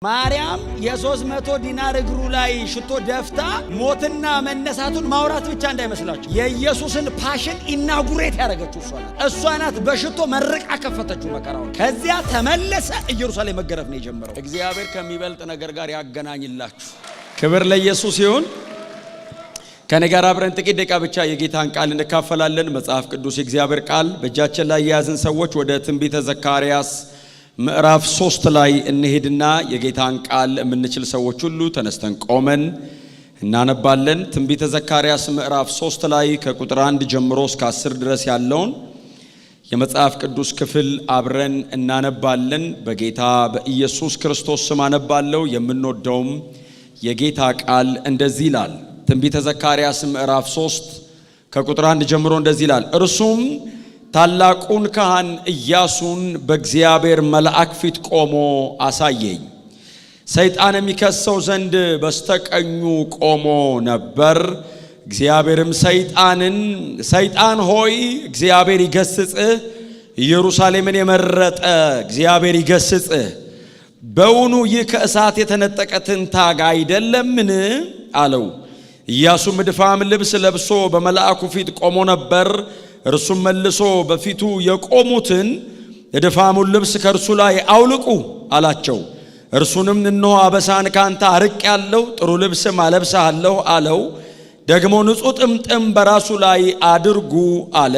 ማርያም የ300 ዲናር እግሩ ላይ ሽቶ ደፍታ ሞትና መነሳቱን ማውራት ብቻ እንዳይመስላችሁ፣ የኢየሱስን passion inaugurate ያደረገችው እሷ ናት። እሷ ናት በሽቶ መርቃ ከፈተችው መከራውን። ከዚያ ተመለሰ፣ ኢየሩሳሌም መገረፍ ነው የጀመረው። እግዚአብሔር ከሚበልጥ ነገር ጋር ያገናኝላችሁ። ክብር ለኢየሱስ ይሁን። ከኔ ጋር አብረን ጥቂት ደቂቃ ብቻ የጌታን ቃል እንካፈላለን። መጽሐፍ ቅዱስ የእግዚአብሔር ቃል በእጃችን ላይ የያዝን ሰዎች ወደ ትንቢተ ዘካርያስ ምዕራፍ 3 ላይ እንሄድና የጌታን ቃል የምንችል ሰዎች ሁሉ ተነስተን ቆመን እናነባለን። ትንቢተ ዘካርያስ ምዕራፍ 3 ላይ ከቁጥር 1 ጀምሮ እስከ 10 ድረስ ያለውን የመጽሐፍ ቅዱስ ክፍል አብረን እናነባለን። በጌታ በኢየሱስ ክርስቶስ ስም አነባለሁ። የምንወደውም የጌታ ቃል እንደዚህ ይላል። ትንቢተ ዘካርያስ ምዕራፍ 3 ከቁጥር 1 ጀምሮ እንደዚህ ይላል። እርሱም ታላቁን ካህን ኢያሱን በእግዚአብሔር መልአክ ፊት ቆሞ አሳየኝ። ሰይጣን የሚከሰው ዘንድ በስተቀኙ ቆሞ ነበር። እግዚአብሔርም ሰይጣንን፣ ሰይጣን ሆይ፣ እግዚአብሔር ይገስጽህ፣ ኢየሩሳሌምን የመረጠ እግዚአብሔር ይገስጽህ፣ በውኑ ይህ ከእሳት የተነጠቀ ትንታግ አይደለምን? አለው። ኢያሱም እድፋም ልብስ ለብሶ በመልአኩ ፊት ቆሞ ነበር። እርሱም መልሶ በፊቱ የቆሙትን የድፋሙን ልብስ ከእርሱ ላይ አውልቁ አላቸው። እርሱንም እነሆ አበሳን ካንተ አርቄአለሁ፣ ጥሩ ልብስም አለብስሃለሁ አለው። ደግሞ ንጹሕ ጥምጥም በራሱ ላይ አድርጉ አለ።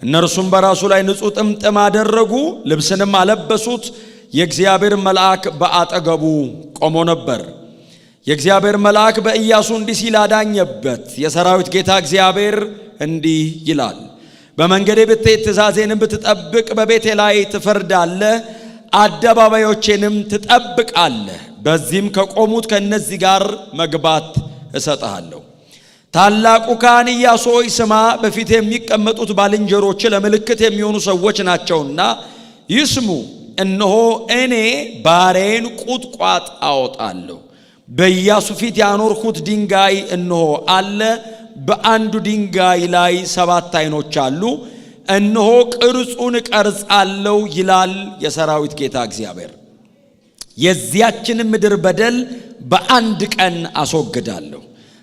እነርሱም በራሱ ላይ ንጹሕ ጥምጥም አደረጉ፣ ልብስንም አለበሱት። የእግዚአብሔር መልአክ በአጠገቡ ቆሞ ነበር። የእግዚአብሔር መልአክ በኢያሱ እንዲህ ሲል አዳኘበት። የሰራዊት ጌታ እግዚአብሔር እንዲህ ይላል፣ በመንገዴ ብትሄድ፣ ትእዛዜንም ብትጠብቅ፣ በቤቴ ላይ ትፈርዳለህ፣ አደባባዮቼንም ትጠብቃለህ። በዚህም ከቆሙት ከእነዚህ ጋር መግባት እሰጥሃለሁ። ታላቁ ካህን ኢያሱ ሆይ ስማ፣ በፊት የሚቀመጡት ባልንጀሮች ለምልክት የሚሆኑ ሰዎች ናቸውና ይስሙ። እነሆ እኔ ባሪያዬን ቁጥቋጥ አወጣለሁ። በኢያሱ ፊት ያኖርሁት ድንጋይ እነሆ አለ። በአንዱ ድንጋይ ላይ 7 ዓይኖች አሉ። እነሆ ቅርጹን እቀርጻለሁ ይላል የሰራዊት ጌታ እግዚአብሔር። የዚያችንም ምድር በደል በአንድ ቀን አስወግዳለሁ።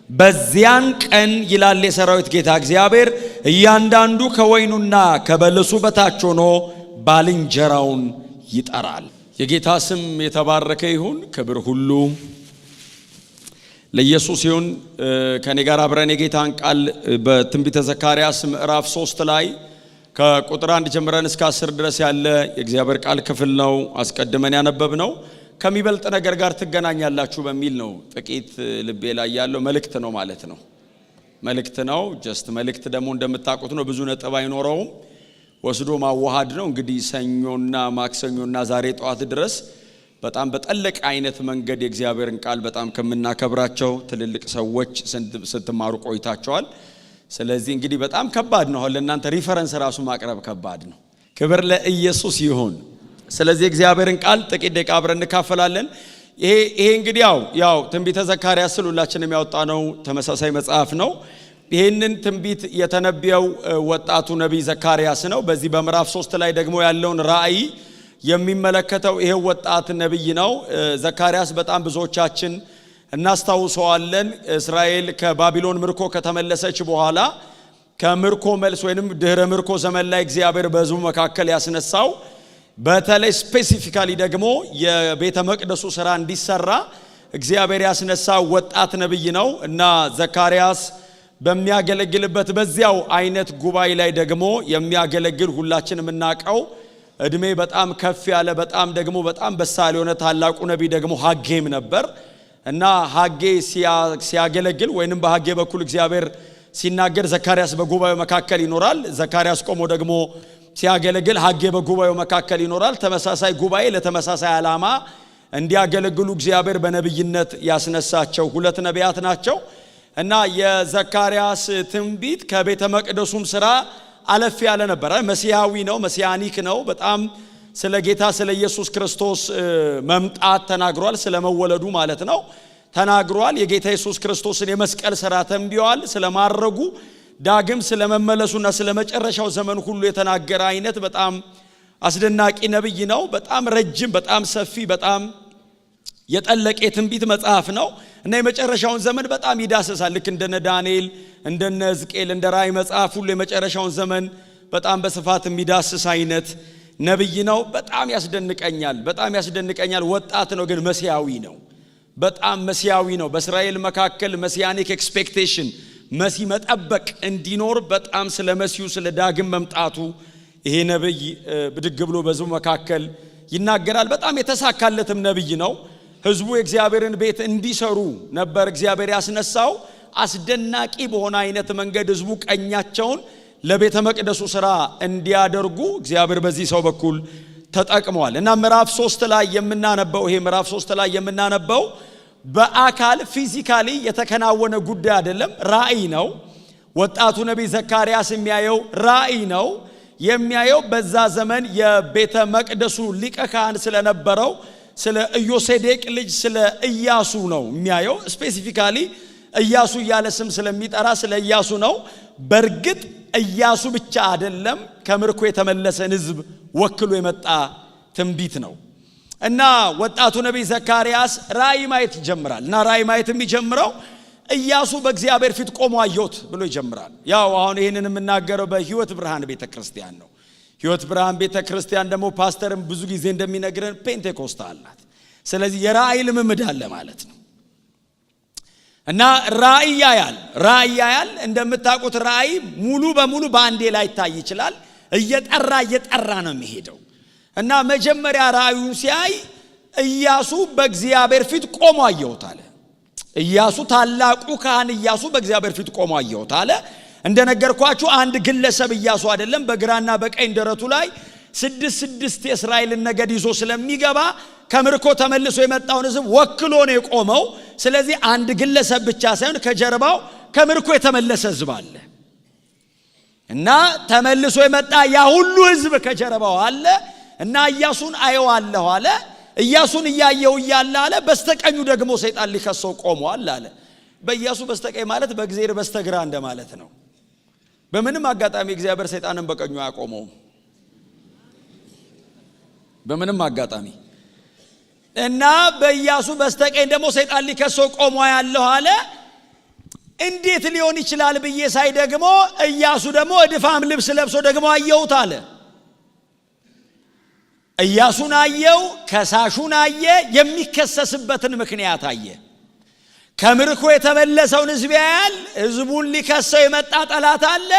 በዚያን ቀን ይላል የሰራዊት ጌታ እግዚአብሔር፣ እያንዳንዱ ከወይኑና ከበለሱ በታች ሆኖ ባልንጀራውን ይጠራል። የጌታ ስም የተባረከ ይሁን። ክብር ሁሉ ለኢየሱስ ይሁን። ከኔ ጋር አብረን የጌታን ቃል በትንቢተ ዘካርያስ ምዕራፍ 3 ላይ ከቁጥር 1 ጀምረን እስከ 10 ድረስ ያለ የእግዚአብሔር ቃል ክፍል ነው አስቀድመን ያነበብነው። ከሚበልጥ ነገር ጋር ትገናኛላችሁ በሚል ነው። ጥቂት ልቤ ላይ ያለው መልእክት ነው ማለት ነው። መልእክት ነው። Just መልእክት ደግሞ እንደምታውቁት ነው፣ ብዙ ነጥብ አይኖረውም። ወስዶ ማዋሃድ ነው። እንግዲህ ሰኞና ማክሰኞና ዛሬ ጠዋት ድረስ በጣም በጠለቀ አይነት መንገድ የእግዚአብሔርን ቃል በጣም ከምናከብራቸው ትልልቅ ሰዎች ስትማሩ ቆይታቸዋል። ስለዚህ እንግዲህ በጣም ከባድ ነው፣ አሁን ለእናንተ reference ራሱ ማቅረብ ከባድ ነው። ክብር ለኢየሱስ ይሁን። ስለዚህ የእግዚአብሔርን ቃል ጥቂት ደቂቃ አብረን እንካፈላለን። ይሄ እንግዲህ ያው ትንቢተ ዘካርያስ ሁላችንም ያወጣነው ተመሳሳይ መጽሐፍ ነው። ይሄንን ትንቢት የተነበየው ወጣቱ ነቢይ ዘካርያስ ነው። በዚህ በምዕራፍ 3 ላይ ደግሞ ያለውን ራእይ የሚመለከተው ይሄው ወጣት ነቢይ ነው። ዘካርያስ በጣም ብዙዎቻችን እናስታውሰዋለን። እስራኤል ከባቢሎን ምርኮ ከተመለሰች በኋላ ከምርኮ መልስ ወይንም ድህረ ምርኮ ዘመን ላይ እግዚአብሔር በሕዝቡ መካከል ያስነሳው፣ በተለይ specifically ደግሞ የቤተ መቅደሱ ስራ እንዲሰራ እግዚአብሔር ያስነሳው ወጣት ነቢይ ነው። እና ዘካርያስ በሚያገለግልበት በዚያው አይነት ጉባኤ ላይ ደግሞ የሚያገለግል ሁላችን የምናውቀው እድሜ በጣም ከፍ ያለ፣ በጣም ደግሞ በጣም በሳል የሆነ ታላቁ ነቢይ ደግሞ ሐጌም ነበር። እና ሐጌ ሲያገለግል ወይንም በሐጌ በኩል እግዚአብሔር ሲናገር ዘካርያስ በጉባኤው መካከል ይኖራል። ዘካርያስ ቆሞ ደግሞ ሲያገለግል ሐጌ በጉባኤው መካከል ይኖራል። ተመሳሳይ ጉባኤ ለተመሳሳይ ዓላማ እንዲያገለግሉ እግዚአብሔር በነብይነት ያስነሳቸው ሁለት ነቢያት ናቸው። እና የዘካርያስ ትንቢት ከቤተ መቅደሱም ስራ አለፍ ያለ ነበር። መሲያዊ ነው፣ messianic ነው። በጣም ስለ ጌታ ስለ ኢየሱስ ክርስቶስ መምጣት ተናግሯል። ስለ መወለዱ ማለት ነው ተናግሯል። የጌታ ኢየሱስ ክርስቶስን የመስቀል ስራ ተንብዮአል። ስለ ማረጉ፣ ዳግም ስለ መመለሱና ስለ መጨረሻው ዘመን ሁሉ የተናገረ አይነት በጣም አስደናቂ ነብይ ነው። በጣም ረጅም፣ በጣም ሰፊ፣ በጣም የጠለቀ የትንቢት መጽሐፍ ነው እና የመጨረሻውን ዘመን በጣም ይዳሰሳል። ልክ እንደነ ዳንኤል፣ እንደነ ሕዝቅኤል፣ እንደ ራእይ መጽሐፍ ሁሉ የመጨረሻውን ዘመን በጣም በስፋት የሚዳስስ አይነት ነብይ ነው። በጣም ያስደንቀኛል፣ በጣም ያስደንቀኛል። ወጣት ነው ግን መሲያዊ ነው። በጣም መሲያዊ ነው። በእስራኤል መካከል messianic expectation፣ መሲ መጠበቅ እንዲኖር በጣም ስለ መሲሁ፣ ስለ ዳግም መምጣቱ ይሄ ነብይ ብድግ ብሎ በሕዝቡ መካከል ይናገራል። በጣም የተሳካለትም ነብይ ነው። ህዝቡ የእግዚአብሔርን ቤት እንዲሰሩ ነበር እግዚአብሔር ያስነሳው። አስደናቂ በሆነ አይነት መንገድ ህዝቡ ቀኛቸውን ለቤተ መቅደሱ ስራ እንዲያደርጉ እግዚአብሔር በዚህ ሰው በኩል ተጠቅመዋል። እና ምዕራፍ 3 ላይ የምናነበው፣ ይሄ ምዕራፍ 3 ላይ የምናነበው በአካል physically የተከናወነ ጉዳይ አይደለም፣ ራእይ ነው። ወጣቱ ነቢይ ዘካርያስ የሚያየው ራእይ ነው። የሚያየው በዛ ዘመን የቤተ መቅደሱ ሊቀ ካህን ስለነበረው ስለ ኢዮሴዴቅ ልጅ ስለ ኢያሱ ነው የሚያየው። Specifically ኢያሱ እያለ ስም ስለሚጠራ ስለ ኢያሱ ነው። በእርግጥ ኢያሱ ብቻ አይደለም፣ ከምርኮ የተመለሰን ህዝብ ወክሎ የመጣ ትንቢት ነው። እና ወጣቱ ነቢይ ዘካርያስ ራእይ ማየት ይጀምራል። እና ራእይ ማየት የሚጀምረው ኢያሱ በእግዚአብሔር ፊት ቆሞ አየሁት ብሎ ይጀምራል። ያው አሁን ይህንን የምናገረው በህይወት ብርሃን ቤተ ክርስቲያን ነው። ህይወት ብርሃን ቤተ ክርስቲያን ደግሞ ፓስተርም ብዙ ጊዜ እንደሚነግረን ፔንቴኮስታል ናት። ስለዚህ የራእይ ልምምድ አለ ማለት ነው። እና ራእይ ያያል፣ ራእይ ያያል። እንደምታውቁት ራእይ ሙሉ በሙሉ በአንዴ ላይታይ ይችላል። እየጠራ እየጠራ ነው የሚሄደው። እና መጀመሪያ ራእዩን ሲያይ ኢያሱ በእግዚአብሔር ፊት ቆሞ አየሁት አለ። ኢያሱ፣ ታላቁ ካህን ኢያሱ በእግዚአብሔር ፊት ቆሞ አየሁት አለ። እንደነገርኳችሁ አንድ ግለሰብ ኢያሱ አይደለም። በግራና በቀኝ ደረቱ ላይ ስድስት ስድስት የእስራኤልን ነገድ ይዞ ስለሚገባ ከምርኮ ተመልሶ የመጣውን ሕዝብ ወክሎ ነው የቆመው። ስለዚህ አንድ ግለሰብ ብቻ ሳይሆን ከጀርባው ከምርኮ የተመለሰ ሕዝብ አለ። እና ተመልሶ የመጣ ያ ሁሉ ሕዝብ ከጀርባው አለ። እና ኢያሱን አየዋለሁ አለ። ኢያሱን እያየው እያለ አለ፣ በስተቀኙ ደግሞ ሰይጣን ሊከሰው ቆሟል አለ። በኢያሱ በስተቀኝ ማለት በእግዚአብሔር በስተግራ እንደማለት ነው። በምንም አጋጣሚ እግዚአብሔር ሰይጣንን በቀኙ አያቆመውም። በምንም አጋጣሚ። እና በኢያሱ በስተቀኝ ደግሞ ሰይጣን ሊከሰው ቆሞ ያለው አለ። እንዴት ሊሆን ይችላል ብዬ ሳይ ደግሞ ኢያሱ ደግሞ እድፋም ልብስ ለብሶ ደግሞ አየሁት አለ። ኢያሱን አየው፣ ከሳሹን አየ፣ የሚከሰስበትን ምክንያት አየ። ከምርኮ የተመለሰውን ሕዝብ ያያል። ሕዝቡን ሊከሰው የመጣ ጠላት አለ።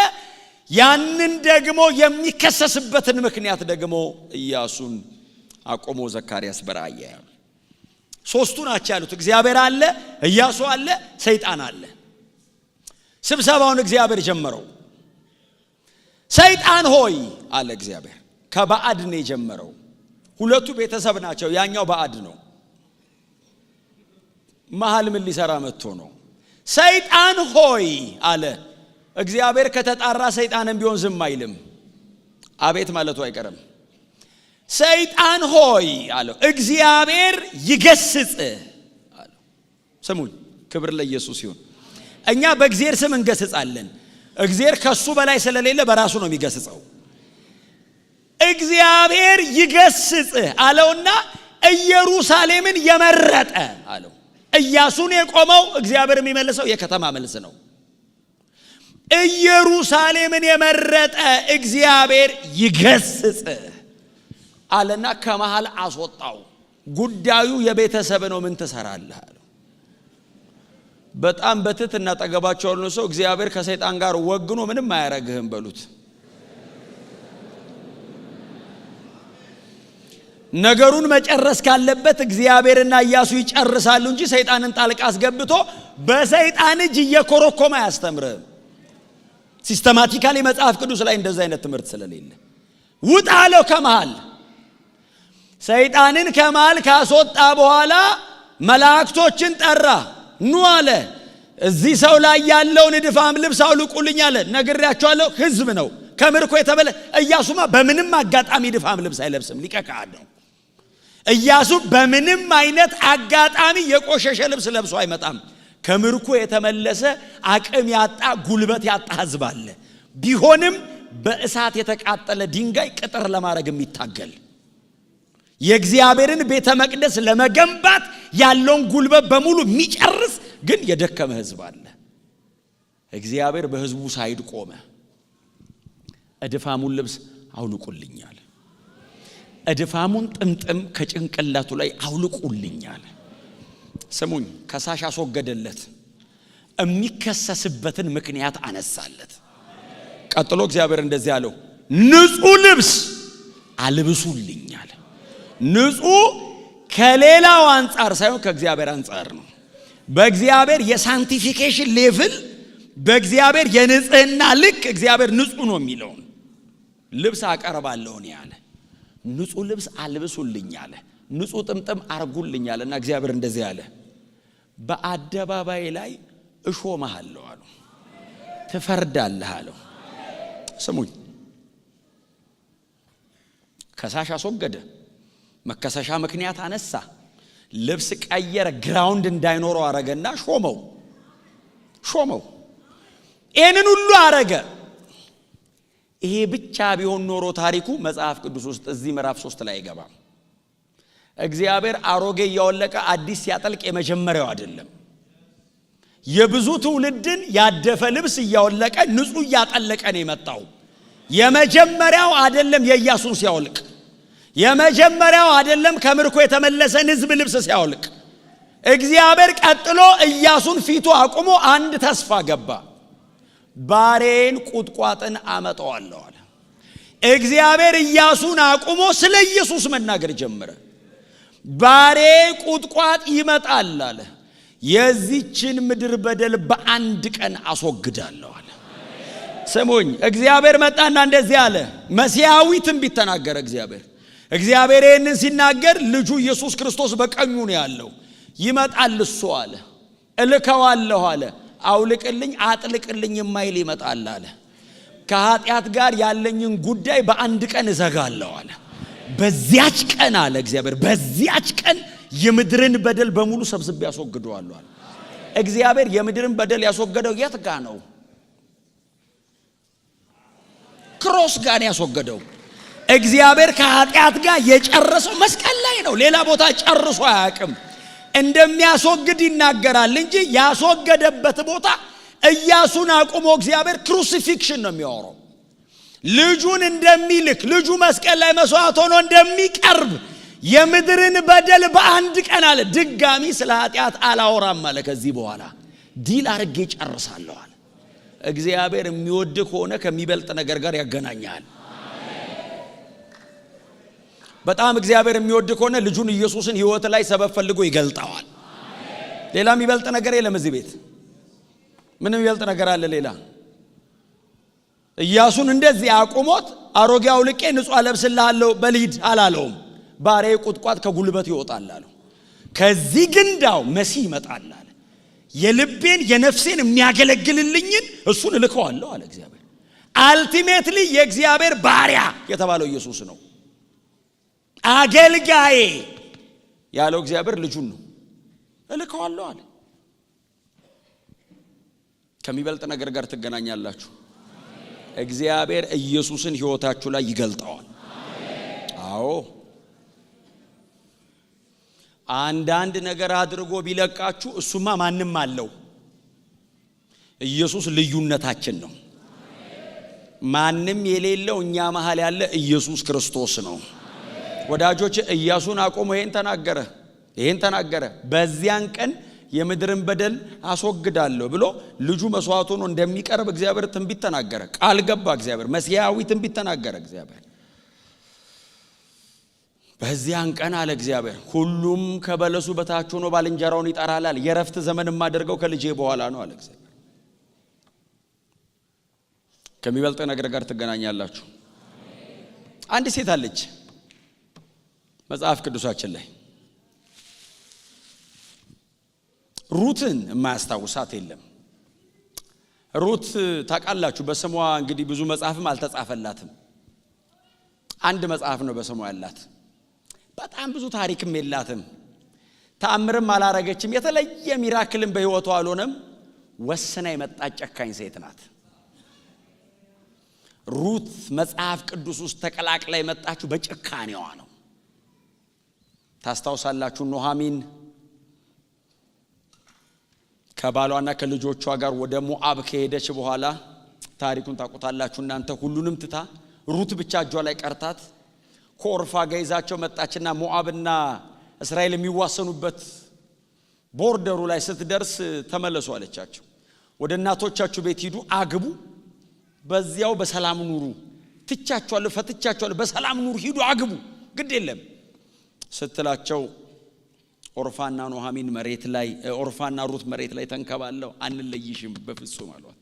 ያንን ደግሞ የሚከሰስበትን ምክንያት ደግሞ ኢያሱን አቆሞ ዘካርያስ በራእይ ያያል። ሶስቱ ናቸው ያሉት። እግዚአብሔር አለ፣ ኢያሱ አለ፣ ሰይጣን አለ። ስብሰባውን እግዚአብሔር ጀመረው። ሰይጣን ሆይ አለ እግዚአብሔር። ከባዕድ ነው የጀመረው። ሁለቱ ቤተሰብ ናቸው። ያኛው ባዕድ ነው። መሃል ምን ሊሰራ መጥቶ ነው? ሰይጣን ሆይ አለ። እግዚአብሔር ከተጣራ ሰይጣንም ቢሆን ዝም አይልም። አቤት ማለቱ አይቀርም። ሰይጣን ሆይ አለው፣ እግዚአብሔር ይገስጽ አለው። ስሙኝ፣ ክብር ለኢየሱስ ይሁን። እኛ በእግዚአብሔር ስም እንገስጻለን። እግዚአብሔር ከሱ በላይ ስለሌለ በራሱ ነው የሚገስጸው። እግዚአብሔር ይገስጽ አለውና ኢየሩሳሌምን የመረጠ አለው። ኢያሱን የቆመው እግዚአብሔር የሚመልሰው የከተማ መልስ ነው። ኢየሩሳሌምን የመረጠ እግዚአብሔር ይገስጽ አለና ከመሃል አስወጣው። ጉዳዩ የቤተሰብ ነው፣ ምን ትሰራለህ አለው። በጣም በትህትና አጠገባቸው ያለው ሰው እግዚአብሔር ከሰይጣን ጋር ወግኖ ምንም አያረግህም በሉት። ነገሩን መጨረስ ካለበት እግዚአብሔርና ኢያሱ ይጨርሳሉ እንጂ ሰይጣንን ጣልቃ አስገብቶ በሰይጣን እጅ እየኮረኮመ አያስተምርም። Systematically መጽሐፍ ቅዱስ ላይ እንደዛ አይነት ትምህርት ስለሌለ ውጣ አለው ከመሃል። ሰይጣንን ከመሃል ካስወጣ በኋላ መላእክቶችን ጠራ። ኑ አለ። እዚህ ሰው ላይ ያለውን እድፋም ልብስ አውልቁልኝ አለ። ነግሬያቸዋለሁ፣ ህዝብ ነው ከምርኮ የተበለ። ኢያሱማ በምንም አጋጣሚ እድፋም ልብስ አይለብስም፣ ሊቀ ካህን ነው። ኢያሱ በምንም አይነት አጋጣሚ የቆሸሸ ልብስ ለብሶ አይመጣም። ከምርኮ የተመለሰ አቅም ያጣ ጉልበት ያጣ ህዝብ አለ። ቢሆንም በእሳት የተቃጠለ ድንጋይ ቅጥር ለማድረግ የሚታገል የእግዚአብሔርን ቤተ መቅደስ ለመገንባት ያለውን ጉልበት በሙሉ የሚጨርስ ግን የደከመ ህዝብ አለ። እግዚአብሔር በህዝቡ side ቆመ። እድፋሙን ልብስ አውልቁልኝ አለ። እድፋሙን ጥምጥም ከጭንቅላቱ ላይ አውልቁልኝ አለ። ስሙኝ፣ ከሳሽ አስወገደለት። የሚከሰስበትን ምክንያት አነሳለት። ቀጥሎ እግዚአብሔር እንደዚህ አለው፣ ንጹህ ልብስ አልብሱልኝ አለ። ንጹህ ከሌላው አንጻር ሳይሆን ከእግዚአብሔር አንጻር ነው። በእግዚአብሔር የ sanctification level፣ በእግዚአብሔር የንጽህና ልክ እግዚአብሔር ንጹህ ነው የሚለውን ልብስ አቀርባለሁ እኔ አለ። ንጹህ ልብስ አልብሱልኝ አለ። ንጹህ ጥምጥም አርጉልኝ አለ። እና እግዚአብሔር እንደዚህ አለ፣ በአደባባይ ላይ እሾምሃለሁ አሉ፣ ትፈርዳለህ አለው። ስሙኝ፣ ከሳሽ አስወገደ፣ መከሰሻ ምክንያት አነሳ፣ ልብስ ቀየረ፣ ground እንዳይኖረው አረገና ሾመው ሾመው። ይህንን ሁሉ አረገ። ይሄ ብቻ ቢሆን ኖሮ ታሪኩ መጽሐፍ ቅዱስ ውስጥ እዚህ ምዕራፍ 3 ላይ አይገባም። እግዚአብሔር አሮጌ እያወለቀ አዲስ ሲያጠልቅ የመጀመሪያው አይደለም። የብዙ ትውልድን ያደፈ ልብስ እያወለቀ ንጹህ እያጠለቀ ነው የመጣው። የመጀመሪያው አይደለም የኢያሱን ሲያወልቅ፣ የመጀመሪያው አይደለም ከምርኮ የተመለሰን ሕዝብ ልብስ ሲያወልቅ። እግዚአብሔር ቀጥሎ ኢያሱን ፊቱ አቁሞ አንድ ተስፋ ገባ። ባሬን ቁጥቋጥን አመጣዋለሁ አለ። እግዚአብሔር ኢያሱን አቁሞ ስለ ኢየሱስ መናገር ጀመረ። ባሬ ቁጥቋጥ ይመጣል አለ። የዚችን ምድር በደል በአንድ ቀን አስወግዳለሁ አለ። ስሙኝ፣ እግዚአብሔር መጣና እንደዚህ አለ። መሲያዊ ትንቢት ተናገረ እግዚአብሔር። እግዚአብሔር ይህንን ሲናገር ልጁ ኢየሱስ ክርስቶስ በቀኙ ነው ያለው። ይመጣል እሱ አለ፣ እልከዋለሁ አለ። አውልቅልኝ አጥልቅልኝ የማይል ይመጣል አለ። ከኃጢአት ጋር ያለኝን ጉዳይ በአንድ ቀን እዘጋለሁ አለ። በዚያች ቀን አለ እግዚአብሔር፣ በዚያች ቀን የምድርን በደል በሙሉ ሰብስቤ ያስወግደዋለሁ አለ። እግዚአብሔር የምድርን በደል ያስወገደው የት ጋ ነው? Cross ጋር ነው ያስወገደው። እግዚአብሔር ከኃጢአት ጋር የጨረሰው መስቀል ላይ ነው። ሌላ ቦታ ጨርሶ አያውቅም። እንደሚያስወግድ ይናገራል እንጂ ያስወገደበት ቦታ ኢያሱን አቁሞ እግዚአብሔር crucifixion ነው የሚያወራው። ልጁን እንደሚልክ፣ ልጁ መስቀል ላይ መስዋዕት ሆኖ እንደሚቀርብ፣ የምድርን በደል በአንድ ቀን አለ። ድጋሚ ስለ ኃጢአት አላወራም አለ። ከዚህ በኋላ deal አርጌ ጨርሳለሁ አለ። እግዚአብሔር የሚወድ ከሆነ ከሚበልጥ ነገር ጋር ያገናኛል። በጣም እግዚአብሔር የሚወድ ከሆነ ልጁን ኢየሱስን ሕይወት ላይ ሰበብ ፈልጎ ይገልጠዋል። ሌላ የሚበልጥ ነገር የለም። እዚህ ቤት ምንም የሚበልጥ ነገር አለ ሌላ? ኢያሱን እንደዚህ አቁሞት አሮጌ አውልቄ ንጹህ አለብስልሃለሁ በልሂድ አላለውም። ባሬ ቁጥቋጥ ከጉልበት ይወጣል አለው። ከዚህ ግንዳው መሲህ ይመጣል አለ። የልቤን የነፍሴን የሚያገለግልልኝን እሱን እልከዋለሁ አለ እግዚአብሔር። Ultimately የእግዚአብሔር ባሪያ የተባለው ኢየሱስ ነው። አገልጋዬ ያለው እግዚአብሔር ልጁን ነው። እልከዋለሁ አለ። ከሚበልጥ ነገር ጋር ትገናኛላችሁ። እግዚአብሔር ኢየሱስን ሕይወታችሁ ላይ ይገልጠዋል። አዎ፣ አንዳንድ ነገር አድርጎ ቢለቃችሁ እሱማ ማንም አለው። ኢየሱስ ልዩነታችን ነው። ማንም የሌለው እኛ መሃል ያለ ኢየሱስ ክርስቶስ ነው። ወዳጆች፣ ኢያሱን አቆሞ ይሄን ተናገረ፣ ይሄን ተናገረ። በዚያን ቀን የምድርን በደል አስወግዳለሁ ብሎ ልጁ መስዋዕት ሆኖ እንደሚቀርብ እግዚአብሔር ትንቢት ተናገረ። ቃል ገባ እግዚአብሔር። መሲያዊ ትንቢት ተናገረ እግዚአብሔር። በዚያን ቀን አለ እግዚአብሔር፣ ሁሉም ከበለሱ በታች ሆኖ ባልንጀራውን ይጠራል አለ። የረፍት ዘመን የማደርገው ከልጄ በኋላ ነው አለ እግዚአብሔር። ከሚበልጥ ነገር ጋር ትገናኛላችሁ። አንድ ሴት አለች መጽሐፍ ቅዱሳችን ላይ፣ ሩትን የማያስታውሳት የለም። ሩት ታውቃላችሁ፣ በስሟ እንግዲህ ብዙ መጽሐፍም አልተጻፈላትም። አንድ መጽሐፍ ነው በስሟ ያላት። በጣም ብዙ ታሪክም የላትም። ተአምርም አላረገችም። የተለየ miracle ም በሕይወቷ አልሆነም። ወስና የመጣች ጨካኝ ሴት ናት። ሩት መጽሐፍ ቅዱስ ውስጥ ተቀላቅላ የመጣችው በጭካኔዋ ነው። ታስታውሳላችሁ፣ ኑኃሚን ከባሏና ከልጆቿ ጋር ወደ ሞዓብ ከሄደች በኋላ ታሪኩን ታውቁታላችሁ እናንተ። ሁሉንም ትታ ሩት ብቻ እጇ ላይ ቀርታት ከኦርፋ ጋር ይዛቸው መጣችና ሞዓብና እስራኤል የሚዋሰኑበት border ኡ ላይ ስትደርስ ተመለሱ አለቻቸው። ወደ እናቶቻችሁ ቤት ሂዱ፣ አግቡ፣ በዚያው በሰላም ኑሩ። ትቻችኋለሁ፣ ፈትቻችኋለሁ፣ በሰላም ኑሩ፣ ሂዱ፣ አግቡ፣ ግድ የለም ስትላቸው ኦርፋና ኑኃሚን መሬት ላይ፣ ኦርፋና ሩት መሬት ላይ ተንከባለው አንለይሽም በፍጹም አሏት።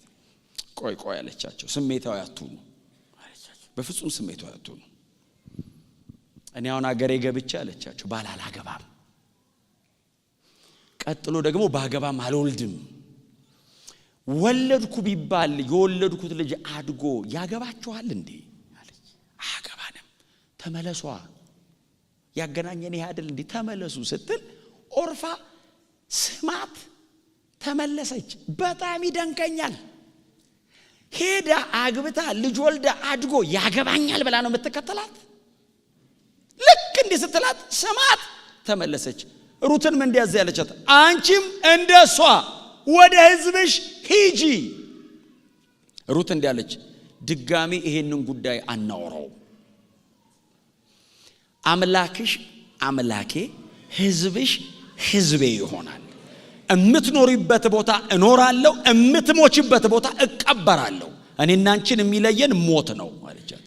ቆይ ቆይ አለቻቸው። ስሜታዊ አትሁኑ አለቻቸው። በፍጹም ስሜታዊ አትሁኑ። እኔ አሁን አገሬ ገብቼ አለቻቸው ባል አላገባም፣ ቀጥሎ ደግሞ ባገባም አልወልድም። ወለድኩ ቢባል የወለድኩት ልጅ አድጎ ያገባችኋል እንዴ አለች። አያገባንም፣ ተመለሷ፣ ያገናኘን ይሄ አይደል እንዴ፣ ተመለሱ ስትል ኦርፋ ስማት ተመለሰች። በጣም ይደንቀኛል። ሄዳ አግብታ ልጅ ወልዳ አድጎ ያገባኛል ብላ ነው የምትከተላት። ልክ እንዲህ ስትላት ስማት ተመለሰች። ሩትን ምን እንዲያዝ ያለቻት፣ አንቺም እንደሷ ወደ ሕዝብሽ ሂጂ። ሩት እንዲህ አለች፣ ድጋሚ ይሄንን ጉዳይ አናወራው። አምላክሽ አምላኬ፣ ሕዝብሽ ሕዝቤ ይሆናል። እምትኖሪበት ቦታ እኖራለሁ፣ እምትሞችበት ቦታ እቀበራለሁ። እኔና አንቺን የሚለየን ሞት ነው አለቻት።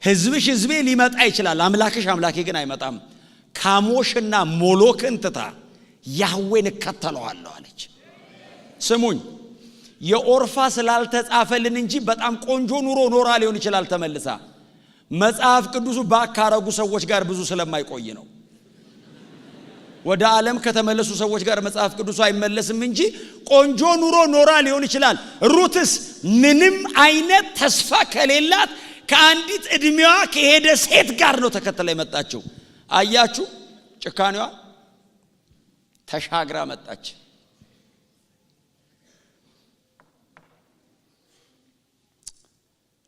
ሕዝብሽ ሕዝቤ ሊመጣ ይችላል፣ አምላክሽ አምላኬ ግን አይመጣም። ካሞሽና ሞሎክን ትታ ያህዌን እከተለዋለሁ አለች። ስሙኝ፣ የኦርፋ ስላልተጻፈልን እንጂ በጣም ቆንጆ ኑሮ ኖራ ሊሆን ይችላል ተመልሳ። መጽሐፍ ቅዱሱ ባካረጉ ሰዎች ጋር ብዙ ስለማይቆይ ነው። ወደ ዓለም ከተመለሱ ሰዎች ጋር መጽሐፍ ቅዱሱ አይመለስም እንጂ ቆንጆ ኑሮ ኖራ ሊሆን ይችላል። ሩትስ ምንም አይነት ተስፋ ከሌላት ከአንዲት ዕድሜዋ ከሄደ ሴት ጋር ነው ተከትላ የመጣችው። አያችሁ ጭካኔዋ፣ ተሻግራ መጣች።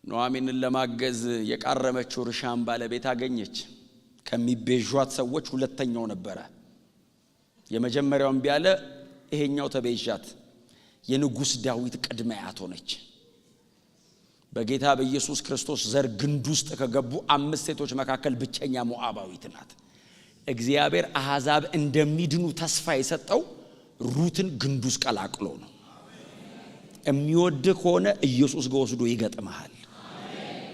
ኑኃሚንን ለማገዝ የቃረመችው እርሻን ባለቤት አገኘች። ከሚቤዣት ሰዎች ሁለተኛው ነበረ። የመጀመሪያው እምቢ አለ፣ ይሄኛው ተቤዣት። የንጉሥ ዳዊት ቅድመ አያት ሆነች። በጌታ በኢየሱስ ክርስቶስ ዘር ግንድ ውስጥ ከገቡ 5 ሴቶች መካከል ብቸኛ ሞዓባዊት ናት። እግዚአብሔር አሕዛብ እንደሚድኑ ተስፋ የሰጠው ሩትን ግንድ ውስጥ ቀላቅሎ ነው። የሚወድ ከሆነ ኢየሱስ ጋር ወስዶ ይገጥመሃል።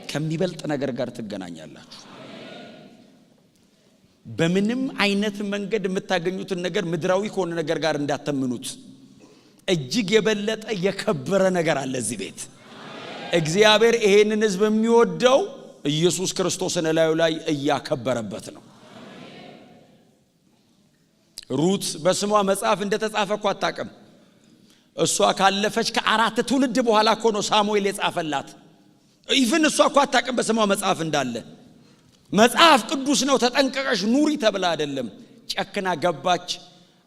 ከሚበልጥ ነገር ጋር ትገናኛላችሁ። በምንም አይነት መንገድ የምታገኙትን ነገር ምድራዊ ከሆነ ነገር ጋር እንዳተምኑት። እጅግ የበለጠ የከበረ ነገር አለ እዚህ ቤት። እግዚአብሔር ይሄንን ሕዝብ የሚወደው ኢየሱስ ክርስቶስን እላዩ ላይ እያከበረበት ነው። ሩት በስሟ መጽሐፍ እንደተጻፈ እኮ አታውቅም። እሷ ካለፈች ከ4 ትውልድ በኋላ እኮ ነው ሳሙኤል የጻፈላት። even እሷ እኮ አታውቅም በስሟ መጽሐፍ እንዳለ። መጽሐፍ ቅዱስ ነው ተጠንቀቀሽ ኑሪ ተብላ አይደለም። ጨክና ገባች።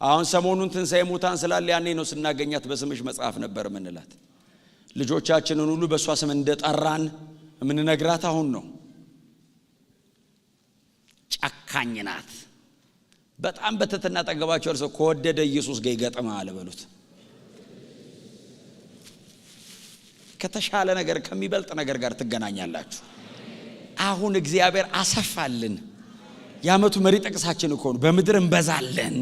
አሁን ሰሞኑን ትንሣኤ ሙታን ስላለ ያኔ ነው ስናገኛት በስምሽ መጽሐፍ ነበር ምንላት። ልጆቻችንን ሁሉ በእሷ ስም እንደጠራን የምንነግራት አሁን ነው። ጨካኝ ናት። በጣም በትህትና አጠገባቸው እርሰው ከወደደ ኢየሱስ ጋር ይገጥማል በሉት። ከተሻለ ነገር ከሚበልጥ ነገር ጋር ትገናኛላችሁ። አሁን እግዚአብሔር አሰፋልን። የዓመቱ መሪ ጥቅሳችን እኮ ነው። በምድር እንበዛለን።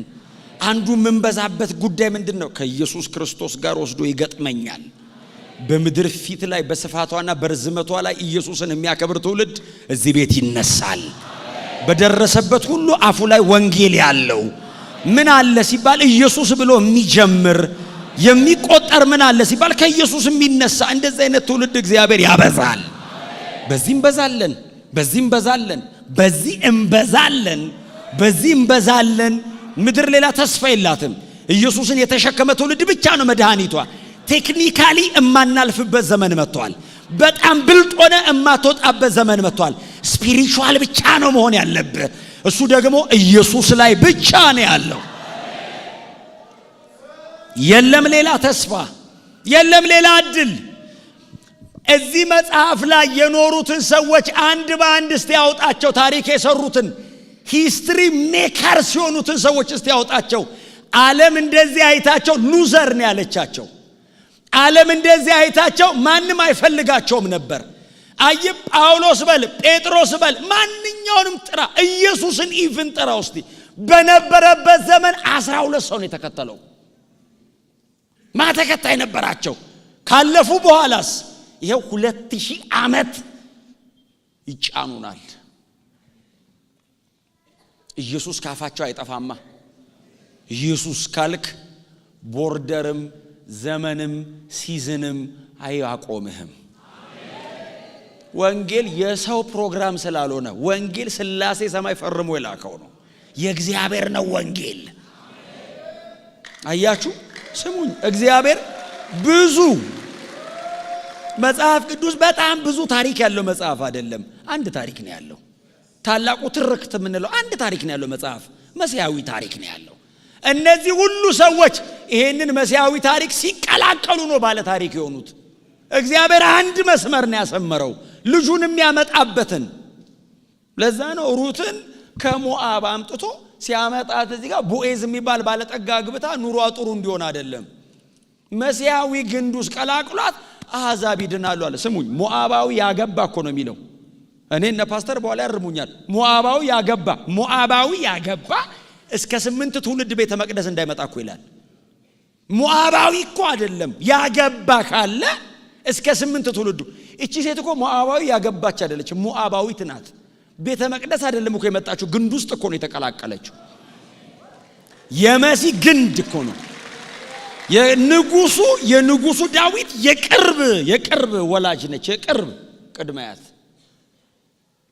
አንዱ የምንበዛበት ጉዳይ ምንድነው? ከኢየሱስ ክርስቶስ ጋር ወስዶ ይገጥመኛል። በምድር ፊት ላይ በስፋቷና በርዝመቷ ላይ ኢየሱስን የሚያከብር ትውልድ እዚህ ቤት ይነሳል። በደረሰበት ሁሉ አፉ ላይ ወንጌል ያለው ምን አለ ሲባል ኢየሱስ ብሎ የሚጀምር፣ የሚቆጠር ምን አለ ሲባል ከኢየሱስ የሚነሳ እንደዚህ አይነት ትውልድ እግዚአብሔር ያበዛል። በዚህ እንበዛለን፣ በዚህ እንበዛለን፣ በዚህ እንበዛለን፣ በዚህ እንበዛለን። ምድር ሌላ ተስፋ የላትም። ኢየሱስን የተሸከመ ትውልድ ብቻ ነው መድኃኒቷ። technically እማናልፍበት ዘመን መጥቷል። በጣም ብልጥ ሆነ እማትወጣበት ዘመን መጥቷል። spiritual ብቻ ነው መሆን ያለብህ። እሱ ደግሞ ኢየሱስ ላይ ብቻ ነው ያለው። የለም ሌላ ተስፋ፣ የለም ሌላ እድል። እዚህ መጽሐፍ ላይ የኖሩትን ሰዎች አንድ በአንድ እስቲ ያውጣቸው። ታሪክ የሰሩትን History maker ሲሆኑትን ሰዎች እስቲ ያውጣቸው። ዓለም እንደዚህ አይታቸው loser ነው ያለቻቸው። ዓለም እንደዚህ አይታቸው ማንም አይፈልጋቸውም ነበር። አይ ጳውሎስ በል፣ ጴጥሮስ በል፣ ማንኛውንም ጥራ፣ ኢየሱስን even ጥራ እስቲ። በነበረበት ዘመን 12 ሰው ነው የተከተለው። ማ ተከታይ ነበራቸው? ካለፉ በኋላስ ይኸው 2000 ዓመት ይጫኑናል። ኢየሱስ ካፋቸው አይጠፋማ። ኢየሱስ ካልክ border ም ዘመንም season ም አያቆምህም። ወንጌል የሰው ፕሮግራም ስላልሆነ ወንጌል ሥላሴ ሰማይ ፈርሞ የላከው ነው። የእግዚአብሔር ነው ወንጌል። አያችሁ፣ ስሙኝ። እግዚአብሔር ብዙ መጽሐፍ ቅዱስ በጣም ብዙ ታሪክ ያለው መጽሐፍ አይደለም። አንድ ታሪክ ነው ያለው። ታላቁ ትርክት የምንለው አንድ ታሪክ ነው ያለው መጽሐፍ፣ መሲያዊ ታሪክ ነው ያለው። እነዚህ ሁሉ ሰዎች ይሄንን መሲያዊ ታሪክ ሲቀላቀሉ ነው ባለ ታሪክ የሆኑት። እግዚአብሔር አንድ መስመር ነው ያሰመረው ልጁን የሚያመጣበትን። ለዛ ነው ሩትን ከሞዓብ አምጥቶ ሲያመጣት እዚህ ጋር ቦኤዝ የሚባል ባለጠጋ አግብታ ኑሯ ጥሩ እንዲሆን አይደለም። መሲያዊ ግንድ ውስጥ ቀላቅሏት አሕዛብ ይድናሉ አለ። ስሙኝ፣ ሞዓባዊ ያገባ እኮ ነው የሚለው። እኔ እነ ፓስተር በኋላ ያርሙኛል። ሞዓባዊ ያገባ እስከ 8 ትውልድ ቤተ መቅደስ እንዳይመጣ እኮ ይላል። ሞዓባዊ እኮ አይደለም፣ ያገባ ካለ እስከ 8 ትውልዱ። እቺ ሴት እኮ ሞዓባዊ ያገባች አይደለች፣ ሞዓባዊት ናት። ቤተ መቅደስ አይደለም እኮ የመጣችው፣ ግንድ ውስጥ እኮ ነው የተቀላቀለችው። የመሲህ ግንድ እኮ ነው። የንጉሱ ዳዊት የቅርብ ወላጅ ነች፣ የቅርብ ቅድመ አያት።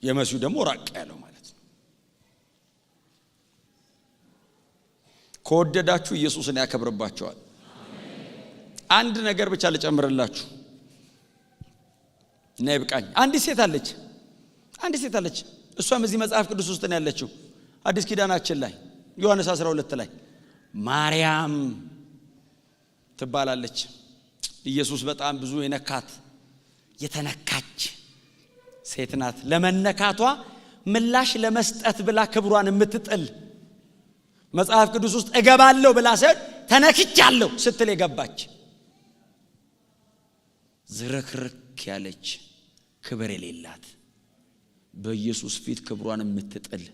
የመሲሁ ደግሞ ራቅ ያለው ማለት ነው። ከወደዳችሁ ኢየሱስን ያከብርባቸዋል። አንድ ነገር ብቻ ልጨምርላችሁ እና ይብቃኝ። አንዲት ሴት አለች፣ አንዲት ሴት አለች። እሷም እዚህ መጽሐፍ ቅዱስ ውስጥ ነው ያለችው፣ አዲስ ኪዳናችን ላይ ዮሐንስ 12 ላይ ማርያም ትባላለች። ኢየሱስ በጣም ብዙ የነካት የተነካች ሴት ናት። ለመነካቷ ምላሽ ለመስጠት ብላ ክብሯን የምትጥል፣ መጽሐፍ ቅዱስ ውስጥ እገባለሁ ብላ ሳይሆን ተነክቻለሁ ስትል የገባች፣ ዝርክርክ ያለች፣ ክብር የሌላት፣ በኢየሱስ ፊት ክብሯን የምትጥል፣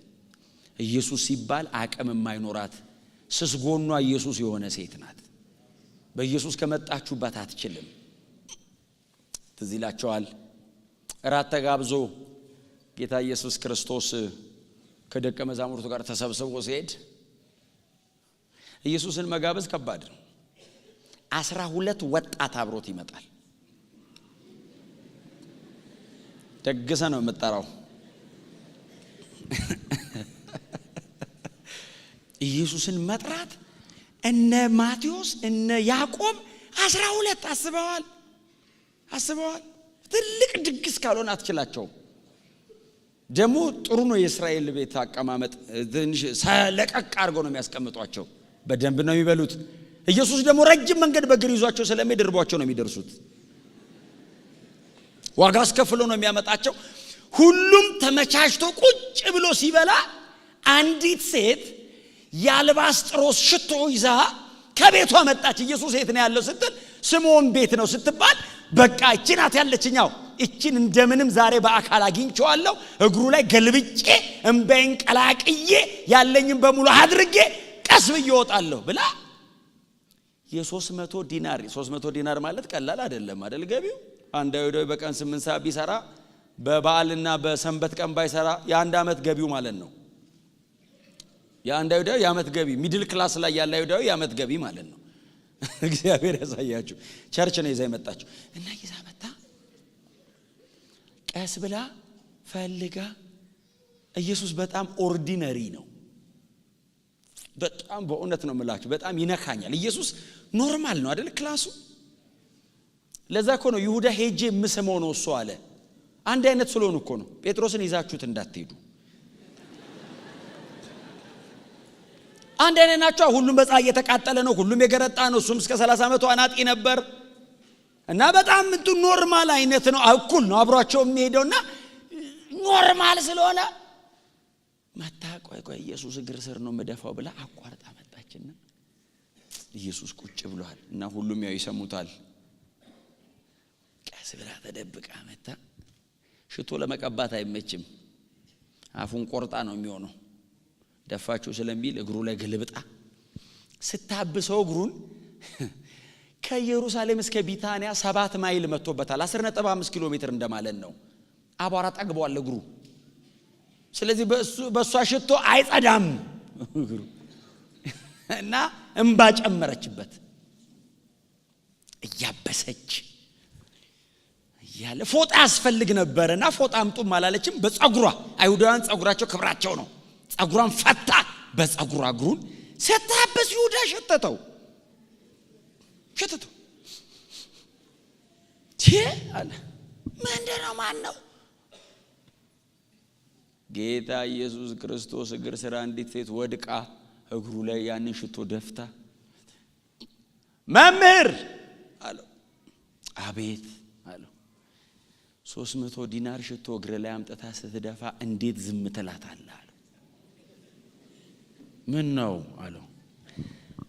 ኢየሱስ ሲባል አቅም የማይኖራት፣ ስስ ጎኗ ኢየሱስ የሆነ ሴት ናት። በኢየሱስ ከመጣችሁባት አትችልም። ትዝ ይላቸዋል። እራት ተጋብዞ ጌታ ኢየሱስ ክርስቶስ ከደቀ መዛሙርቱ ጋር ተሰብስቦ ሲሄድ ኢየሱስን መጋበዝ ከባድ ነው። 12 ወጣት አብሮት ይመጣል። ደግሰ ነው የምጠራው። ኢየሱስን መጥራት እነ ማቴዎስ እነ ያዕቆብ 12 አስበዋል አስበዋል። ትልቅ ድግስ ካልሆነ አትችላቸውም። ደግሞ ጥሩ ነው የእስራኤል ቤት አቀማመጥ፣ ትንሽ ለቀቅ አድርገው ነው የሚያስቀምጧቸው። በደንብ ነው የሚበሉት። ኢየሱስ ደግሞ ረጅም መንገድ በእግር ይዟቸው ስለሚሄድ እርቧቸው ነው የሚደርሱት። ዋጋ አስከፍሎ ነው የሚያመጣቸው። ሁሉም ተመቻችቶ ቁጭ ብሎ ሲበላ አንዲት ሴት የአልባስጥሮስ ሽቶ ይዛ ከቤቷ መጣች። ኢየሱስ የት ነው ያለው ስትል ስምዖን ቤት ነው ስትባል፣ በቃ እቺ ናት ያለችኛው፣ እቺን እንደምንም ዛሬ በአካል አግኝቼዋለሁ፣ እግሩ ላይ ገልብጬ እምባዬን ቀላቅዬ ያለኝም በሙሉ አድርጌ ቀስ ብዬ እወጣለሁ ብላ የ300 ዲናር፣ 300 ዲናር ማለት ቀላል አይደለም አይደል? ገቢው አንድ አይሁዳዊ በቀን 8 ሰዓት ቢሰራ፣ በበዓልና በሰንበት ቀን ባይሰራ የአንድ ዓመት ገቢው ማለት ነው። የአንድ አይሁዳዊ የዓመት ገቢ፣ middle class ላይ ያለ አይሁዳዊ የዓመት ገቢ ማለት ነው። እግዚአብሔር ያሳያችሁ። Church ነው ይዛ የመጣችው እና ይዛ መጣ፣ ቀስ ብላ ፈልጋ። ኢየሱስ በጣም ordinary ነው። በጣም በእውነት ነው የምላችሁ፣ በጣም ይነካኛል። ኢየሱስ normal ነው አይደል class ኡ። ለዛ እኮ ነው ይሁዳ ሄጄ የምስመው ነው እሱ አለ። አንድ አይነት ስለሆኑ እኮ ነው። ጴጥሮስን ይዛችሁት እንዳትሄዱ። አንድ አይነት ናቸው። ሁሉም በፀሐይ እየተቃጠለ ነው። ሁሉም የገረጣ ነው። እሱም እስከ 30 ዓመቱ አናጢ ነበር እና በጣም እንትን normal አይነት ነው። እኩል ነው አብሯቸው የሚሄደውና normal ስለሆነ መታ ቆይ ቆይ ኢየሱስ እግር ስር ነው መደፋው ብላ አቋርጣ መጣችና ኢየሱስ ቁጭ ብሏል እና ሁሉም ያው ይሰሙታል። ቀስ ብላ ተደብቃ መታ። ሽቶ ለመቀባት አይመችም፣ አፉን ቆርጣ ነው የሚሆነው። ደፋችሁ ስለሚል እግሩ ላይ ገልብጣ ስታብሰው እግሩን ከኢየሩሳሌም እስከ ቢታንያ 7 ማይል መጥቶበታል። 10.5 ኪሎ ሜትር እንደማለት ነው። አቧራ ጠግቧል እግሩ። ስለዚህ በእሷ ሽቶ አይጸዳም እግሩ እና እንባ ጨመረችበት እያበሰች እያለ ፎጣ ያስፈልግ ነበርና ፎጣ አምጡም አላለችም። በጸጉሯ አይሁዳውያን ጸጉራቸው ክብራቸው ነው። ጸጉሯን ፈታ በጸጉሯ እግሩን ስታበስ ይሁዳ ሸተተው ሸተተው አለ ምንድነው? ማን ነው? ጌታ ኢየሱስ ክርስቶስ እግር ስር አንዲት ሴት ወድቃ እግሩ ላይ ያንን ሽቶ ደፍታ መምህር አለው። አቤት አለው። 300 ዲናር ሽቶ እግር ላይ አምጥታ ስትደፋ እንዴት ዝም ትላታለህ አለው። ምን ነው አለው።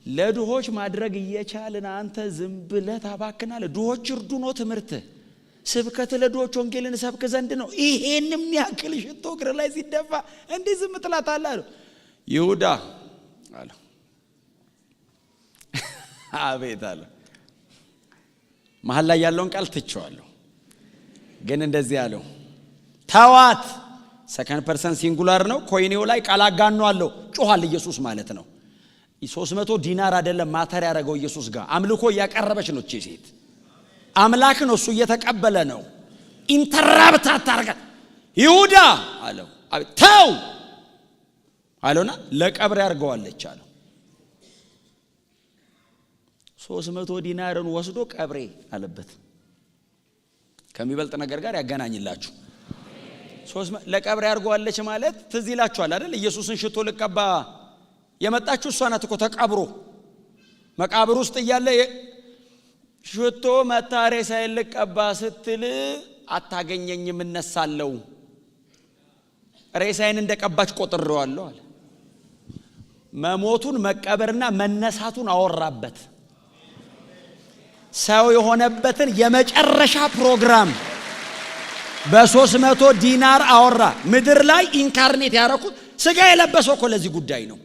ለድሆች ማድረግ እየቻልን አንተ ዝም ብለህ ታባክናለህ። ድሆች እርዱ ነው ትምህርትህ፣ ስብከት ለድሆች ወንጌልን ሰብክ ዘንድ ነው። ይሄንም ያክል ሽቶ እግር ላይ ሲደፋ እንዴት ዝም ትላታለህ አለው። ይሁዳ አለው። አቤት አለው። መሀል ላይ ያለውን ቃል ትቼዋለሁ፣ ግን እንደዚህ አለው፣ ተዋት። Second person singular ነው። ኮይኔው ላይ ቃል አጋኖ አለው። ጮኋል ኢየሱስ ማለት ነው። 300 ዲናር አይደለም matter ያደረገው ኢየሱስ ጋር አምልኮ እያቀረበች ነው እቺ ሴት። አምላክ ነው እሱ እየተቀበለ ነው። Interrupt አታርጋት። ይሁዳ አለው። ተው አለውና ለቀብር ያርገዋለች አለው። 300 ዲናርን ወስዶ ቀብሬ አለበት። ከሚበልጥ ነገር ጋር ያገናኝላችሁ። ለቀብሬ ያርገዋለች ማለት ትዝ ይላችኋል አይደል? ኢየሱስን ሽቶ ልቀባ የመጣችሁ እሷ ናት እኮ። ተቀብሮ መቃብር ውስጥ እያለ ሽቶ መታ ሬሳዬን ልቀባ ስትል አታገኘኝም፣ እነሳለሁ፣ ሬሳዬን እንደቀባች ቆጥሬዋለሁ አለ። መሞቱን መቀበርና መነሳቱን አወራበት። ሰው የሆነበትን የመጨረሻ ፕሮግራም በ300 ዲናር አወራ። ምድር ላይ incarnate ያረኩት ስጋ የለበሰው እኮ ለዚህ ጉዳይ ነው።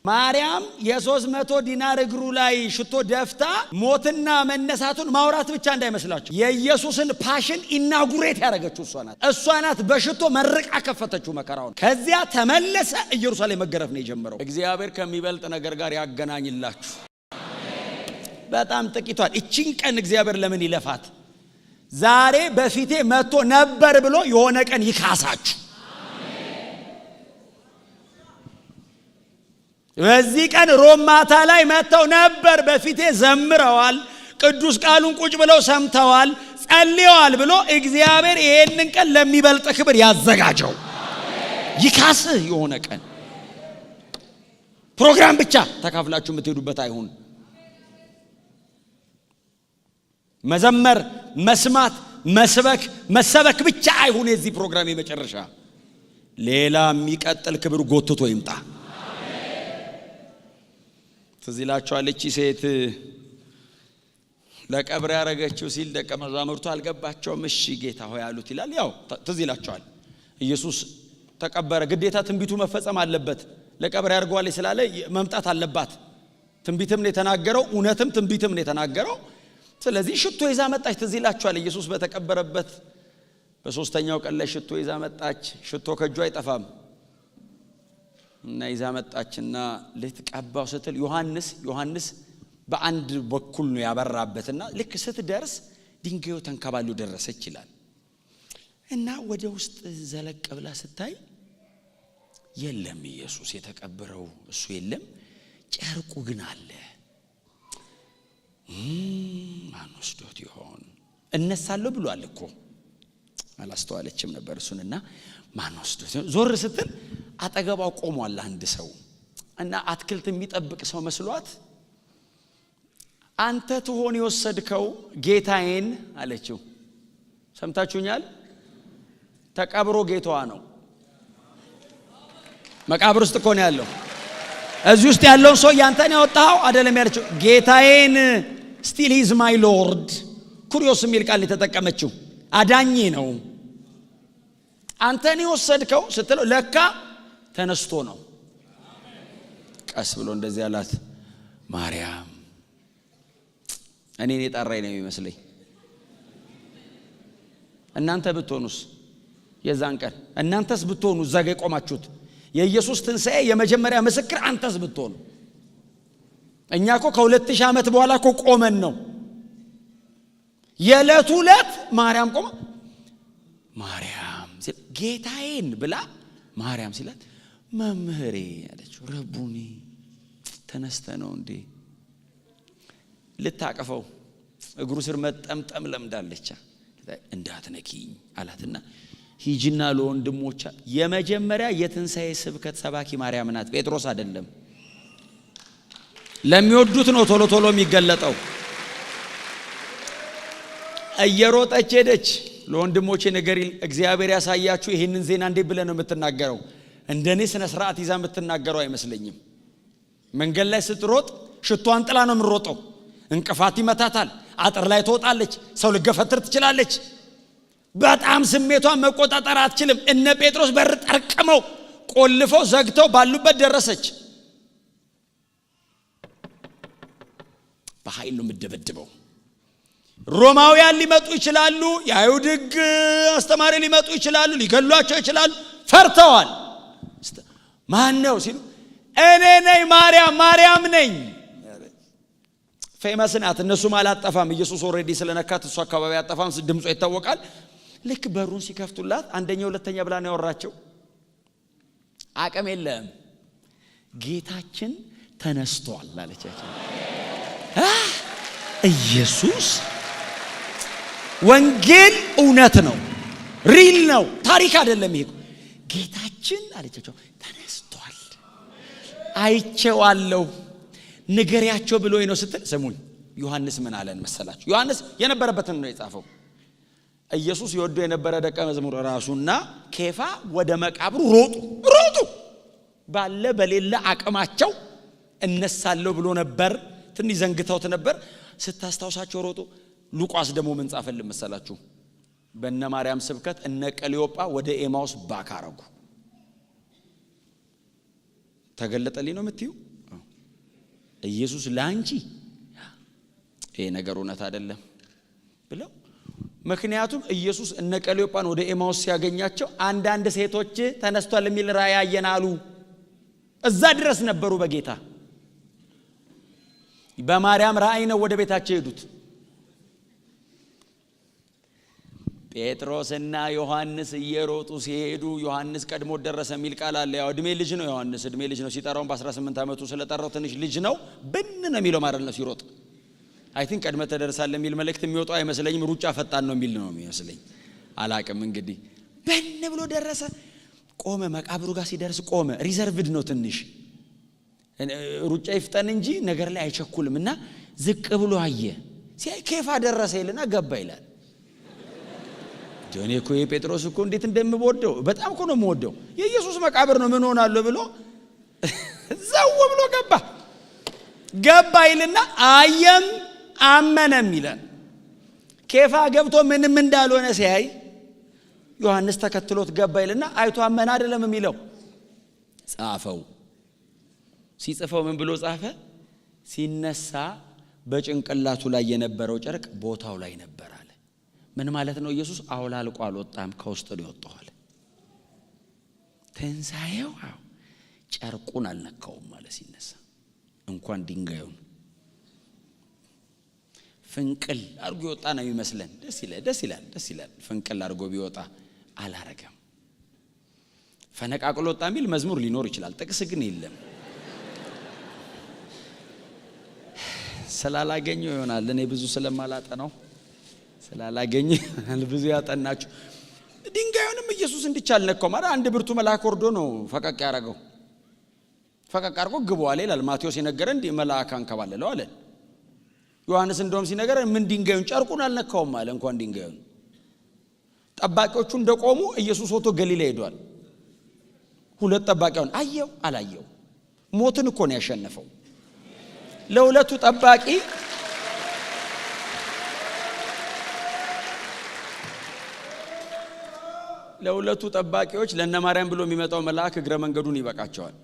ማርያም የ300 ዲናር እግሩ ላይ ሽቶ ደፍታ ሞትና መነሳቱን ማውራት ብቻ እንዳይመስላችሁ። የኢየሱስን passion inaugurate ያደረገችው እሷ ናት። እሷ ናት በሽቶ መርቃ ከፈተችው መከራውን። ከዚያ ተመለሰ፣ ኢየሩሳሌም መገረፍ ነው የጀመረው። እግዚአብሔር ከሚበልጥ ነገር ጋር ያገናኝላችሁ። በጣም ጥቂቷል። እቺን ቀን እግዚአብሔር ለምን ይለፋት? ዛሬ በፊቴ መጥቶ ነበር ብሎ የሆነ ቀን ይካሳችሁ። በዚህ ቀን ሮም ማታ ላይ መጥተው ነበር፣ በፊቴ ዘምረዋል፣ ቅዱስ ቃሉን ቁጭ ብለው ሰምተዋል፣ ጸልየዋል ብሎ እግዚአብሔር ይሄንን ቀን ለሚበልጥ ክብር ያዘጋጀው። ይካስህ። የሆነ ቀን ፕሮግራም ብቻ ተካፍላችሁ የምትሄዱበት አይሁን። መዘመር፣ መስማት፣ መስበክ፣ መሰበክ ብቻ አይሁን የዚህ ፕሮግራም የመጨረሻ። ሌላ የሚቀጥል ክብር ጎትቶ ይምጣ። ትዝ ይላችኋል እቺ ሴት ለቀብር ያረገችው ሲል ደቀ መዛሙርቱ አልገባቸውም። እሺ ጌታ ሆይ አሉት ይላል። ያው ትዝ ይላችኋል ኢየሱስ ተቀበረ፣ ግዴታ ትንቢቱ መፈጸም አለበት። ለቀብር ያርገዋል ስላለ መምጣት አለባት። ትንቢትም ነው የተናገረው፣ እውነትም ትንቢትም ነው የተናገረው። ስለዚህ ሽቶ ይዛ መጣች። ትዝ ይላችኋል ኢየሱስ በተቀበረበት በሶስተኛው ቀን ላይ ሽቶ ይዛ መጣች። ሽቶ ከእጇ አይጠፋም እና ይዛ መጣችና ልትቀባው ስትል ዮሐንስ በአንድ በኩል ነው ያበራበትና ልክ ስትደርስ ድንጋዩ ተንከባሎ ደረሰች ይላል። እና ወደ ውስጥ ዘለቅ ብላ ስታይ የለም ኢየሱስ የተቀበረው እሱ የለም፣ ጨርቁ ግን አለ። ማን ወስዶት ይሆን? እነሳለሁ ብሏል እኮ አላስተዋለችም ነበር እሱንና ማን ወስዶት ይሆን? ዞር ስትል አጠገቧ ቆሟል አንድ ሰው እና አትክልት የሚጠብቅ ሰው መስሏት አንተ ትሆን የወሰድከው ጌታዬን አለችው። ሰምታችሁኛል? ተቀብሮ ጌታዋ ነው። መቃብር ውስጥ እኮ ነው ያለው። እዚህ ውስጥ ያለውን ሰው ያንተን ያወጣኸው አይደለም ያለችው። ጌታዬን still he's my Lord፣ ኩሪዮስ የሚል ቃል የተጠቀመችው፣ አዳኜ ነው። አንተን የወሰድከው ስትለው ለካ ተነስቶ ነው። ቀስ ብሎ እንደዚህ አላት፣ ማርያም። እኔን የጠራኝ ነው የሚመስለኝ። እናንተ ብትሆኑስ የዛን ቀን፣ እናንተስ ብትሆኑ፣ እዛ ጋ የቆማችሁት፣ የኢየሱስ ትንሣኤ የመጀመሪያ ምስክር አንተስ ብትሆኑ? እኛ እኮ ከ2000 ዓመት በኋላ እኮ ቆመን ነው። የዕለቱ ዕለት ማርያም ቆማ ማርያም ሲል፣ ጌታዬን ብላ ማርያም ሲላት መምህሬ አለችው። ረቡኒ፣ ተነስተ ነው እንዴ? ልታቅፈው እግሩ ስር መጠምጠም ለምዳለች። እንዳትነኪኝ አላትና ሂጂና ለወንድሞቿ። የመጀመሪያ የትንሣኤ ስብከት ሰባኪ ማርያም ናት፣ ጴጥሮስ አይደለም። ለሚወዱት ነው ቶሎ ቶሎ የሚገለጠው። እየሮጠች ሄደች። ለወንድሞቼ ንገሪ፣ እግዚአብሔር ያሳያችሁ ይህንን ዜና እንዴት ብለህ ነው የምትናገረው? እንደኔ ስነ ስርዓት ይዛ የምትናገረው አይመስለኝም። መንገድ ላይ ስትሮጥ ሽቷን ጥላ ነው የምትሮጠው። እንቅፋት ይመታታል። አጥር ላይ ትወጣለች። ሰው ልትገፈትር ትችላለች። በጣም ስሜቷን መቆጣጠር አትችልም። እነ ጴጥሮስ በር ጠርቅመው ቆልፈው ዘግተው ባሉበት ደረሰች። በኃይል ነው የምደበድበው። ሮማውያን ሊመጡ ይችላሉ። የአይሁድ ሕግ አስተማሪ ሊመጡ ይችላሉ። ሊገሏቸው ይችላሉ። ፈርተዋል። ማን ነው ሲሉ እኔ ነኝ ማርያም፣ ማርያም ነኝ። Famous ናት። እነሱም አላጠፋም። ኢየሱስ already ስለነካት እሱ አካባቢ አጠፋም። ድምጿ ይታወቃል። ልክ በሩን ሲከፍቱላት አንደኛ ሁለተኛ ብላ ነው ያወራቸው። አቅም የለም። ጌታችን ተነስቷል አለቻቸው። ኢየሱስ፣ ወንጌል እውነት ነው፣ real ነው፣ ታሪክ አይደለም። ይሄ ጌታችን አለቻቸው ተነስቷል፣ አይቼዋለሁ፣ ንገሪያቸው ብሎኝ ነው ስትል ስሙኝ። ዮሐንስ ምን አለን መሰላችሁ? ዮሐንስ የነበረበትን ነው የጻፈው። ኢየሱስ ይወደው የነበረ ደቀ መዝሙር ራሱና ኬፋ ወደ መቃብሩ ሮጡ ሮጡ። ባለ በሌለ አቅማቸው እነሳለሁ ብሎ ነበር። ትንሽ ዘንግተውት ነበር። ስታስታውሳቸው ሮጡ። ሉቃስ ደግሞ ምን ጻፈልን መሰላችሁ? በእነ ማርያም ስብከት እነ ቀሊዮጳ ወደ ኤማውስ back አረጉ። ተገለጠልኝ ነው የምትዩ ኢየሱስ ለአንቺ? ይሄ ነገር እውነት አይደለም ብለው፣ ምክንያቱም ኢየሱስ እነ ቀሊዮጳን ወደ ኤማውስ ሲያገኛቸው አንዳንድ ሴቶች ተነስቷል የሚል ራእይ አየን አሉ። እዛ ድረስ ነበሩ በጌታ። በማርያም ራእይ ነው ወደ ቤታቸው ሄዱት። ጴጥሮስና ዮሐንስ እየሮጡ ሲሄዱ ዮሐንስ ቀድሞ ደረሰ የሚል ቃል አለ። ያው እድሜ ልጅ ነው ዮሐንስ፣ እድሜ ልጅ ነው። ሲጠራውን በ18 ዓመቱ ስለጠራው ትንሽ ልጅ ነው። ብን ነው የሚለው ማለት ነው ሲሮጥ። I think ቀድመህ ትደርሳለህ የሚል መልእክት የሚወጣው አይመስለኝም። ሩጫ ፈጣን ነው የሚል ነው የሚመስለኝ። አላቅም እንግዲህ። ብን ብሎ ደረሰ። ቆመ። መቃብሩ ጋር ሲደርስ ቆመ። Reserved ነው ትንሽ፣ ሩጫ ይፍጠን እንጂ ነገር ላይ አይቸኩልም እና ዝቅ ብሎ አየ። ሲያይ ኬፋ ደረሰ ይልና ገባ ይላል። እኔ እኮ የጴጥሮስ እኮ እንዴት እንደምወደው፣ በጣም እኮ ነው የምወደው። የኢየሱስ መቃብር ነው፣ ምን ሆናለሁ ብሎ ዘው ብሎ ገባ። ገባ ይልና አየም አመነም ይላል። ኬፋ ገብቶ ምንም እንዳልሆነ ሲያይ ዮሐንስ ተከትሎት ገባ ይልና አይቶ አመነ አይደለም የሚለው፣ ጻፈው። ሲጽፈው ምን ብሎ ጻፈ? ሲነሳ በጭንቅላቱ ላይ የነበረው ጨርቅ ቦታው ላይ ነበር አለ። ምን ማለት ነው? ኢየሱስ አውላልቆ አልወጣም፣ ከውስጥ ነው የወጣው አለ። ትንሣኤው አዎ ጨርቁን አልነካውም አለ ሲነሳ፣ እንኳን ድንጋዩን። ፍንቅል አድርጎ የወጣ ነው የሚመስለን። ደስ ይላል፣ ደስ ይላል፣ ደስ ይላል። ፍንቅል አድርጎ ቢወጣ አላረገም። ፈነቃቅሎ ወጣ የሚል መዝሙር ሊኖር ይችላል፣ ጥቅስ ግን የለም። ስላላገኘው ይሆናል። እኔ ብዙ ስለማላጠናው ስላላገኘ ብዙ ያጠናችሁ። ድንጋዩንም ኢየሱስ እንዲቻል ነካው ማለት አንድ ብርቱ መልአክ ወርዶ ነው ፈቀቅ ያደረገው። ፈቀቅ አድርጎ ግቡ አለ ይላል ማቴዎስ የነገረን። እንዲህ መልአክ አንከባለለው አለ። ዮሐንስ እንደውም ሲነገረን ምን ድንጋዩን ጨርቁን አልነካውም አለ፣ እንኳን ድንጋዩን። ጠባቂዎቹ እንደቆሙ ኢየሱስ ወጥቶ ገሊላ ሄዷል። ሁለት ጠባቂውን አየው አላየው? ሞትን እኮ ነው ያሸነፈው። ለሁለቱ ጠባቂ ለሁለቱ ጠባቂዎች ለነ ማርያም ብሎ የሚመጣው መልአክ እግረ መንገዱን ይበቃቸዋል።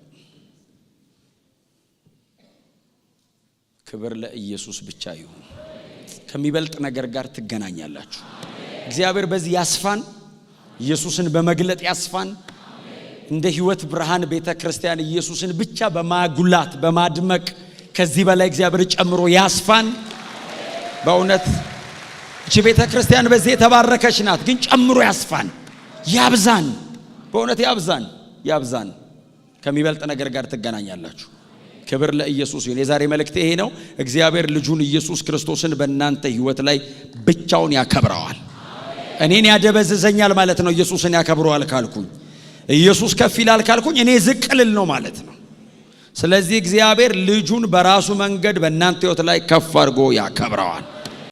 ክብር ለኢየሱስ ብቻ ይሁን። ከሚበልጥ ነገር ጋር ትገናኛላችሁ። እግዚአብሔር በዚህ ያስፋን፣ ኢየሱስን በመግለጥ ያስፋን። እንደ ሕይወት ብርሃን ቤተ ክርስቲያን ኢየሱስን ብቻ በማጉላት በማድመቅ ከዚህ በላይ እግዚአብሔር ጨምሮ ያስፋን። በእውነት እቺ ቤተ ክርስቲያን በዚህ የተባረከች ናት፣ ግን ጨምሮ ያስፋን፣ ያብዛን። በእውነት ያብዛን፣ ያብዛን። ከሚበልጥ ነገር ጋር ትገናኛላችሁ። ክብር ለኢየሱስ ይሁን። የዛሬ መልእክት ይሄ ነው። እግዚአብሔር ልጁን ኢየሱስ ክርስቶስን በእናንተ ሕይወት ላይ ብቻውን ያከብረዋል። እኔን ያደበዝዘኛል ማለት ነው። ኢየሱስን ያከብረዋል ካልኩኝ፣ ኢየሱስ ከፍ ይላል ካልኩኝ እኔ ዝቅ ልል ነው ማለት ነው። ስለዚህ እግዚአብሔር ልጁን በራሱ መንገድ በእናንተ ሕይወት ላይ ከፍ አድርጎ ያከብረዋል።